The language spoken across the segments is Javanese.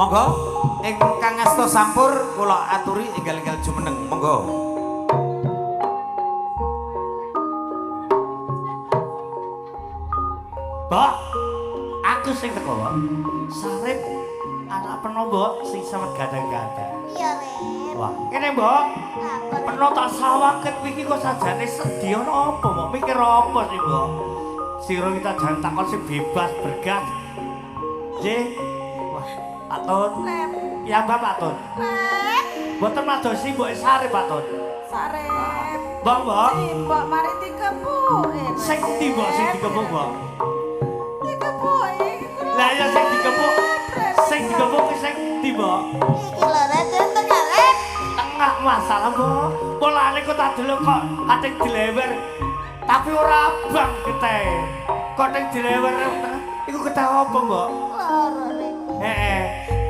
Monggo ingkang asta sampur kula aturi enggal-enggal jumeneng. Monggo. Mbok, aku sing teko, Mbok. Sarip anak peno, Mbok, sing sawet gadang-gadang. Iya, Rep. Wah, kene, Mbok. Apa? Peno tak sawangket wingi kok sajane sedih ana apa, Mbok? Mikir apa sih, Mbok? Sira kita jangan takon sing bebas bergas. Nggih. Wah, Pak Tun. Rep. Ya, Mbak, Pak Tun. Rep. Mboten madosi mboke Sarip, Pak Tun. Sarep. Mbok, Mbok. Mbok mari dikepuke. Sing ndi, Mbok, sing dikepuk, Mbok? Dikepuke. Lah ya sing dikepuk. Sing dikepuk ki sing ndi, Mbok? Iki lho, Rep, tengah, Rep. Tengah masalah, Mbok. Polane kok tak delok kok ating dilewer. Tapi ora abang gethe. Kok ning dilewer tengah. Iku getah apa, Mbok? Loro, Rep. Heeh.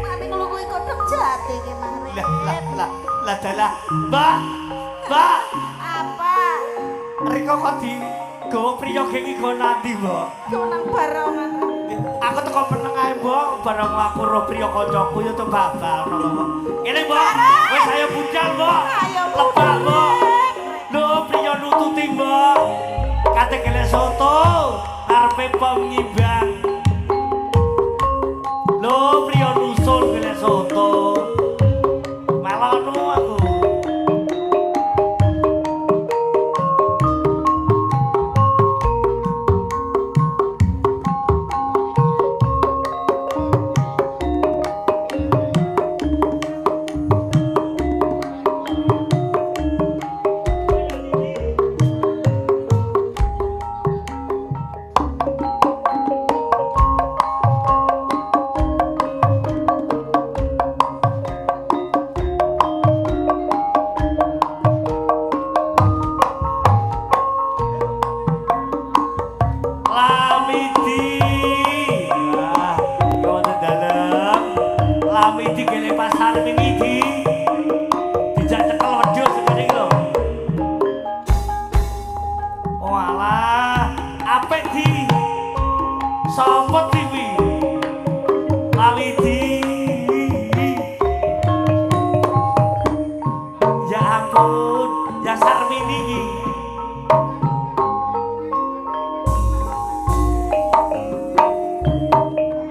Mari nglungguhi kodhok jati ki, Mang, Rep. Lah lah lah lah dalah. Mbak. Mbak, Apa? Riko kok di gawa priya geng iki nanti, Mbok? Kok nang barongan. Aku teko meneng ae, Mbok, bareng aku ro priya kancaku ya to babal ngono, Mbok. Ngene, Mbok. Wis ayo budal, Mbok. Ayo Lebak, Mbok. Lho, priya nututi, Mbok. Kate gelek soto, arepe pom ngimbang. Lho, priya nusul gelek soto. Melono aku. Lamidi. Wah, wonten dalem. Lamidi kene pasar mimidi. Dijak cekel wedhus ngene iki lho. Walah, apik di. Sapa di kuwi? Lamidi. Ya ampun, ya Sarmini iki.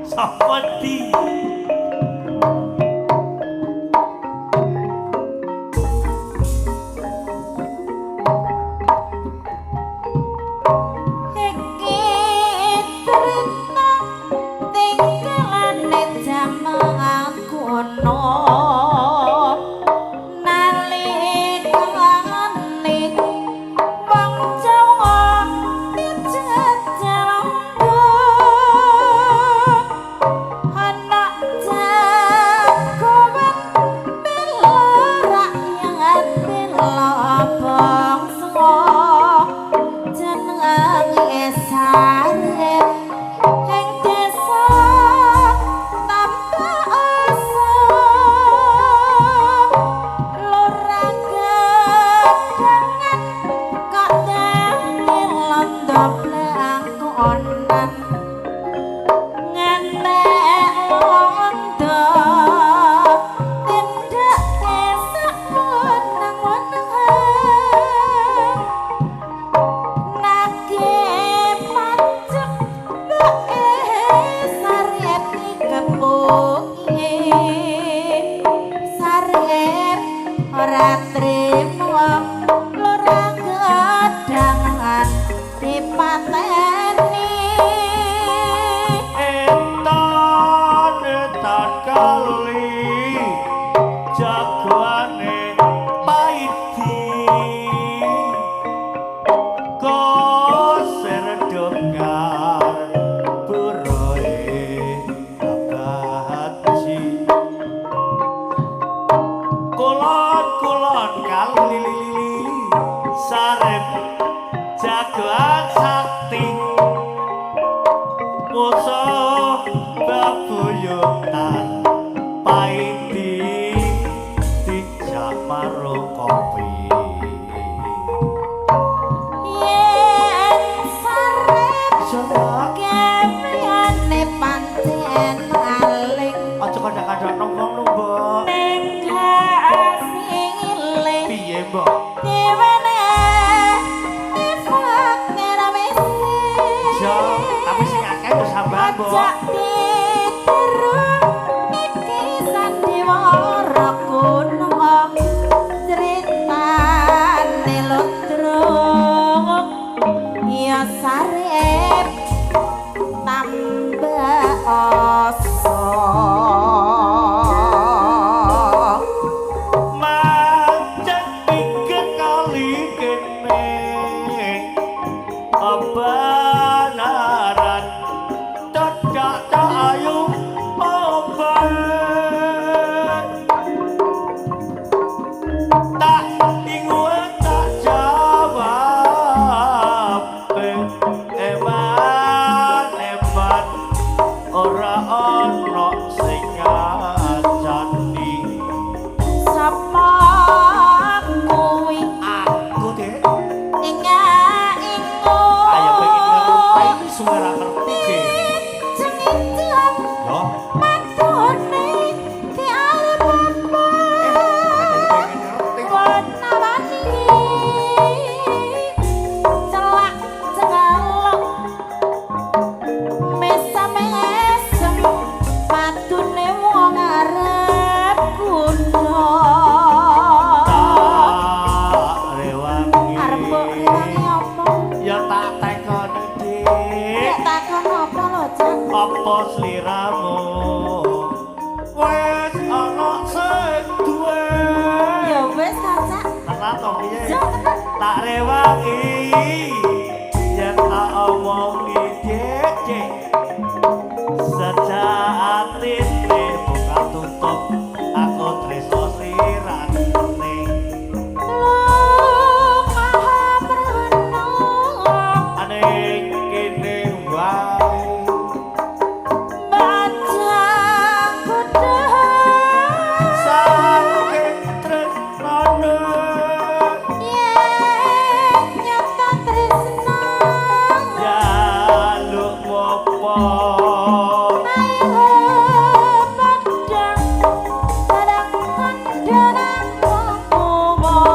Sapa di? Iki trita tinggalane jaman kuno. Nalikane wong Jawa dijajah londo. Ana jagoan bela rakyat bela bangsa. Jenenge Sarip ing desa Tambak Asa. Lurah Gedangan kok dadi londo blangkonan. Ngantek londo tindake sak wenang-wenang. Nagih pajak mboke Sarip dikepuki. Sarip ora trimo lurah Gedangan dipateni. Etan etan kali jagoane Paidi koser dokar puroe abaji kulon kulon kali lili. Mbok? Diwene ifak wis. Yo, tapi sing akeh wis sampean, Mbok. Aja ditiru iki sandiwara kuno critane ludruk ya sarep tambah asa. Macet pikir kali kene kebenaran cocok ayu obat tak ingu tak jawab eman eman ora ono sing ngajani. Sapa kuwi? Aku deh. Inga ingu. Ayo pengen ngerti suwe ra ngerti je. Cengiceng Yo, matune ki arep apa? Pengen ngerti kok. Warna-warni celak celok mesam-mesem matune wong arep kuno. Tak rewangi. Arep mbok rewangi apa? Ya tak tekoni, Ya Dik. Takon apa lho, Cak? Apa sliramu wis ana sing duwe? Ya wis ta, Cak. Tenan to piye? Ya tenan. Tak rewangi yen tak omongi, Dik, Dik. Sejatine buka tutup aku tresno slirane. Lumah merenung Aning kene wae. Baca kuda. Saking tresnane. Yen nyata tresna. Jaluk ngopo? Ayo padang padang kandhane wong.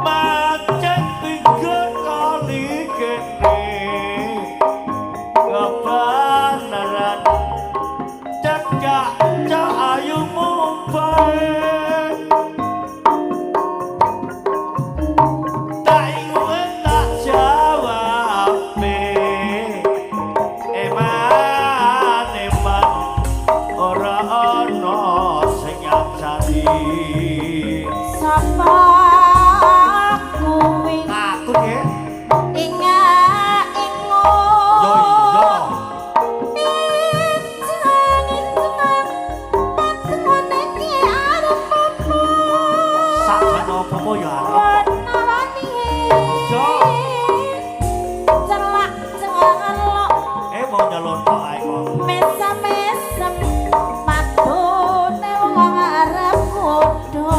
Macet tiga kali kene kebenaran cecak cahayumu bae tak ingu tak jawab eman eman ora ana sing ngajari. Sapa kuwi? Aku deh. Inga ingu. Yo iya. Iceng-iceng patune ki arep apa? Sakjane apa-apa ya arep. Warna-warni. Yo. Celak celok. Eh, mau nyelon tok ae kok. Mesam-mesem matune wong arep kudu.